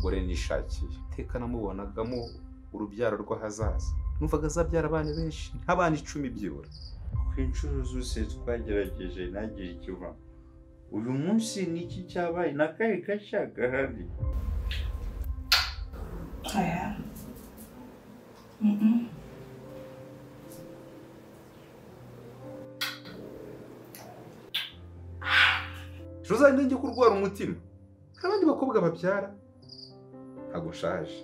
Umugore nishakiye. Teka namubonagamo urubyaro rw'ahazaza. Numvaga azabyara abana benshi, nk'abana 10 byibura. Ku inshuro zose twagerageje nagira ikiva. Uyu munsi niki cyabaye nakaye gashya gahari. Aya. Jose njye kurwara umutima. Abandi bakobwa babyara ntago nshaje.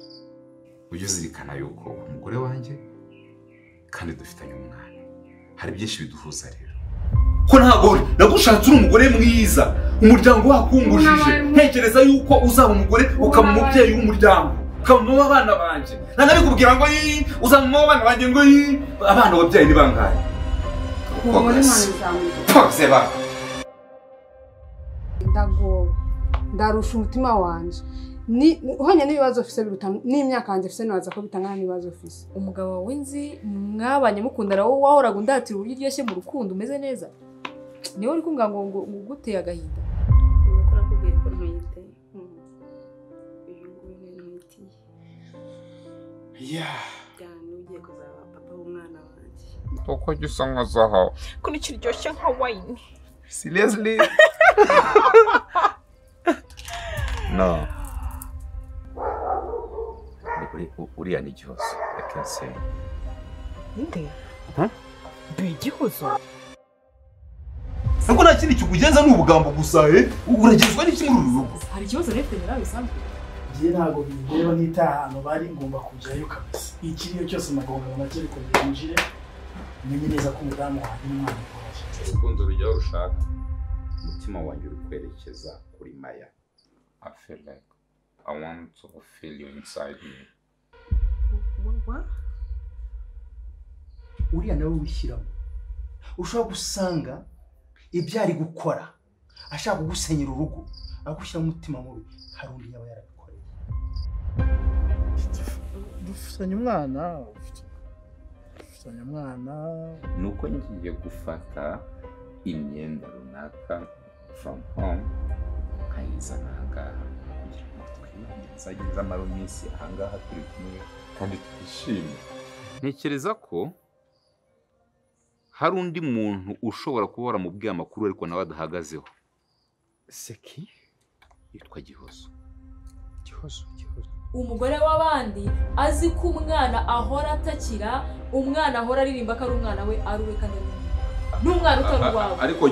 Ujye uzirikana yuko umugore wanjye kandi dufitanye umwana. Hari byinshi biduhuza rero. Ko ntago nagushatse uri umugore mwiza, umuryango wakungujije. Ntekereza yuko uzaba umugore ukaba umubyeyi w'umuryango, ukaba mama w'abana banje. Nanabikubwira ngo yi uzaba mama w'abana banje ngo yi abana wabyaye ni bangahe? Ndagowe ndarusha umutima wanje ni uhanye n'ibibazo ofise biruta n'imyaka yanje ofise naza ko bitangana n'ibibazo ofise. Umugabo wawe nzi mwabanye mukundana wowe wahoraga undatira uburyo uryoshye mu rukundo umeze neza, niwe uri kumbwira ngo nguteye agahinda. Urakora kubwiye ko ntwite. Uyu nguyu ni ntwitiye. Yeah. Cyane ugiye kuzaba papa w'umwana wanjye. Uko gisa nka zahabu. Kuno kiryoshye nka wine. Seriously? No. Uriya ni Gihozo. I can say. Nde? Huh? Gihozo. Ntabwo nta kindi kikugenza ni ubugambo gusa uragezwa n'iki muri uru rugo? Hari ikibazo rero nawe bisanzwe. Ngiye ntago bindeba n'itahano bari ngomba kujyayo kabisa. Ikiriyo cyose nagomba nacyo ariko binjire menye neza ko umudamu wanjye n'umwana wanjye. Urukundo rujya rushaka. Umutima wanjye uri kwerekeza kuri Maya. I feel like I want to feel you inside me. What? Uriya nawe wishyiramo. Ushobora gusanga ibyo ari gukora ashaka kugusenyera urugo, agushyira umutima mubi, hari undi yaba yarabikoreye. Dufitanye umwana, dufitanye umwana. Nuko ngiye gufata imyenda runaka from home nkayizana ahangaha kugira ngo twibande nzageze amara iminsi ahangaha turi kumwe kandi twishime. Ntekereza ko hari undi muntu ushobora kuba waramubwiye amakuru ariko nawe adahagazeho. Seki yitwa Gihozo. Gihozo, Gihozo. Umugore w'abandi azi ko umwana ahora atakira, umwana ahora aririmba ko ari umwana we, ari uwe kandi ari umwana. N'umwana utari uwawe. Ariko